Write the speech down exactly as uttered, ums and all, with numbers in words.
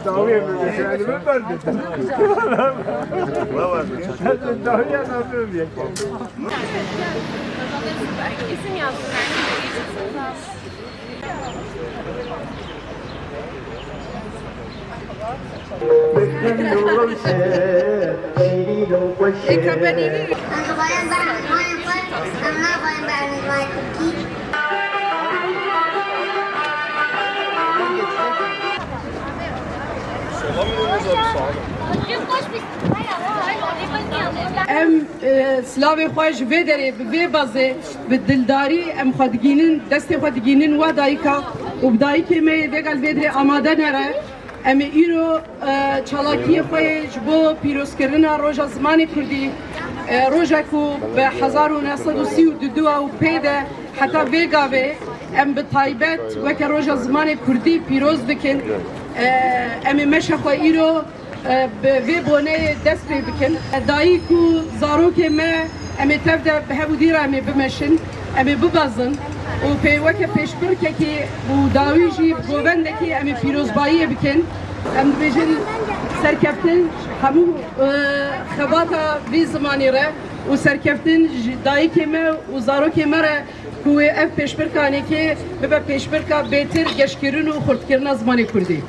Dawiyê min, yani min berdidin. Dawiya nabim yek. İsim yazdım. Em, e, silavê xwe ji vê derê, bi vê bazê, bi dildarî em xwe digînin, destê xwe digînin we dayika û bi dayikê me yê vêga li vê derê amade nere. Em ê îro, e, çalakiyê xwe yê ji bo pîrozkirina Roja Zimanê Kurdî, e, roja ku bi hezar û neh sed û sî û du û pê de heta vê gavê em bi taybet weke Roja Zimanê Kurdî pîroz dikin. E, em ê meşa xwe îro, e, bi vê boneyê dest pê bikin. E, dayik û zarokê me, em ê tev de bi hev û dî re em ê bimeşin, em ê bibezin û pê weke pêşbirkekî û dawî jî bi govendekî em ê pîrozbayiyê bikin. Em dibêjin serkeftin hemû, e, xebata vî zimanî re û serkeftin ji dayikê me û zarokê me re ku wê ev pêşbirkanekê bibe pêşbirka bêtir geşkirin û xurtkirina zimanê kurdî.